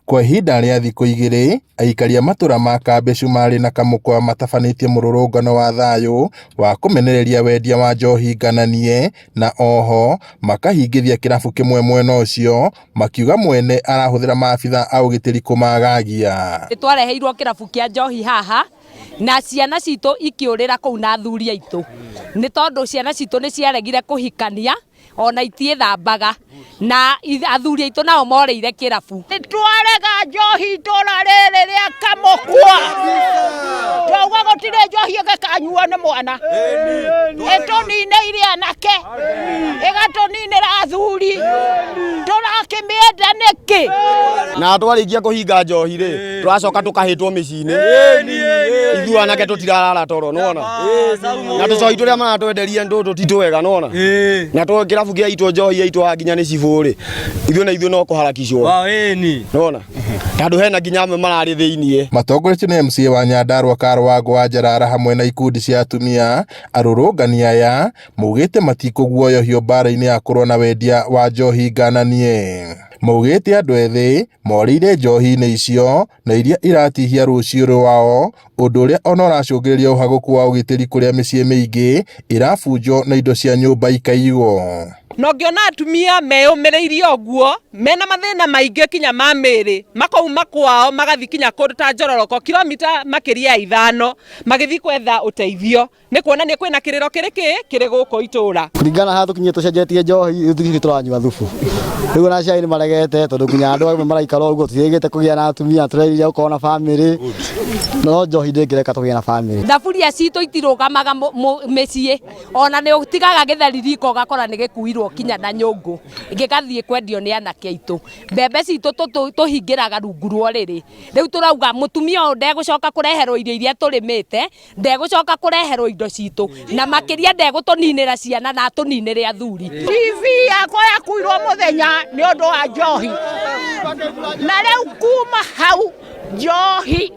Kwa ihinda rĩa thikũ igĩrĩ, aikari a matũra ma Kambecu marĩ na Kamũkwa matabanĩtie mũrũrũngano wa thayũ wa kũmenereria wendia wa njohi ngananie na oho makahingithia kĩrabu kĩmwe mwena ũcio makiuga mwene arahũthĩra maabitha a ũgitĩri kũmagagia. Nĩtwareheirwo kĩrabu kĩa njohi haha na ciana citũ ikĩũrĩra kũu na athuri aitũ nĩ tondũ ciana citũ nĩ ciaregire kũhikania ona itiĩthambaga na athuri aitũ nao morĩire kĩrabu. Nĩtwarega njohi itũra rĩrĩ rĩa Kamũkwa, twauga gũtirĩ njohi ĩgĩkanyuo nĩ mwana, ĩtũninĩire anake, ĩgatũninĩra athuri, tũrakĩmĩenda nĩkĩ? Na twarĩkia kũhinga njohi rĩ, tũracoka tũkahĩtwo mĩciĩ-inĩ, ithuĩ anake tũtirarara toro, nĩwona? Na tũcohi tũrĩa maratwenderia tũtũ ti twega, nĩwona? Na tũ kĩrabu kĩa itũ njohi yaitũ haha nginya nĩ cibũ rĩ, ithuĩ na ithuĩ no kũharakicwo, nĩwona? Tondũ hena nginya amwe mararĩ thĩiniĩ. Matongoretio nĩ MCA wa Nyandarua Karl Wangũ wa Njarara hamwe na ikundi cia atumia, arũrũngani aya maugĩte matikũguoyohio mbara-inĩ ya kũrũa na wendia wa njohi ngananie. Maugĩte andũ ethĩ morĩire njohi-inĩ icio na iria iratihia rũciũ rwao, ũndũ ũrĩa ona ũracũngĩrĩria ũhagũku wa ũgitĩri kũrĩa mĩciĩ mĩingĩ ĩrabunjwo na indo cia nyũmba ikaiywo. Na ũngĩona atumia meyũmĩrĩirie ũguo mena mathĩna maingĩ kinya ma mĩĩrĩ, makauma kwao magathiĩ kinya kũndũ ta Njororoko kilomita makĩria ya ithano magĩthiĩ gwetha ũteithio. Nĩ kuonania kwĩna kĩrĩro kĩrĩ kĩ kĩrĩ gũkũ itũra. Kũringana haha tũkinyie tũcenjetie njohi rĩu tũtirĩ tũranyua thubu. Rĩu ona aciari nĩ maregete tondũ nginya andũ amwe maraikara ũguo tũtiĩrĩgĩte kũgĩa na atumia tũrerirĩria gũkorwo na bamĩrĩ no njohi ndĩngĩreka tũgĩe na bamĩrĩ. Thaburia citũ itirũgamaga mĩciĩ ona nĩ ũtigaga gĩtheri riko ũgakora nĩ gĩkuirwo kinya na nyũngũ gĩgathiĩ kwendio nĩ anake aitũ. Mbembe citũ tũhingĩraga rungu rwa ũrĩrĩ. Rĩu tũrauga mũtumia ũyũ ndegũcoka kũreherwo irio iria tũrĩmĩte ndegũcoka kũreherwo indo citũ na makĩria ndegũtũninĩra ciana na atũninĩre athuri. TV yakwa yakuirwo mũthenya nĩ ũndũ wa njohi, na rĩu kuma hau njohi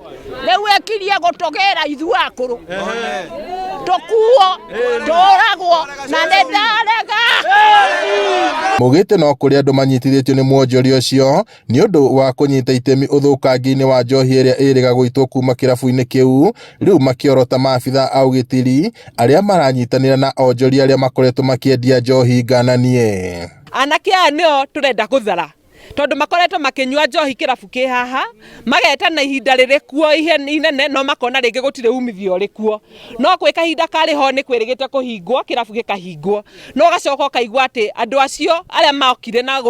rĩu ĩkirie gũtũgĩra ithuĩ akũrũ, tũkuo tũragwo na nĩ ndarega. Maugĩte no kũrĩ andũ manyitithĩtio nĩ mwonjoria ũcio nĩ ũndũ wa kũnyita itemi ũthũkangia-inĩ wa njohi ĩrĩa ĩrĩga gũitwo kuma kĩrabu-inĩ kĩu, rĩu makĩorota maabitha a ũgitĩri arĩa maranyitanĩra na onjoria arĩa makoretwo makĩendia njohi ngananie. Anake aya nĩo tũrenda gũthara tondũ makoretwo makĩnyua njohi kĩrabu kĩ haha, magetana ihinda rĩrĩ kuo inene no makona rĩngĩ gũtirĩ umithio ũrĩ kuo. No gwĩ kahinda karĩ ho nĩ kwĩrĩgĩte kũhingwo kĩrabu gĩkahingwo, no ũgacoka ũkaigua atĩ andũ acio arĩa mokire na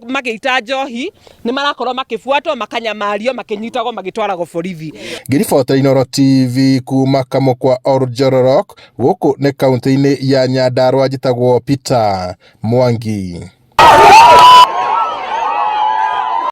magĩita njohi nĩ marakorwo makĩbuatwo makanyamario makĩnyitagwo magĩtwaragwo borithi. Ngĩribotera Inooro TV kuma Kamũkwa Oljororok, gũkũ nĩ kaũntĩ-inĩ ya Nyandarua njĩtagwo Peter Mwangi.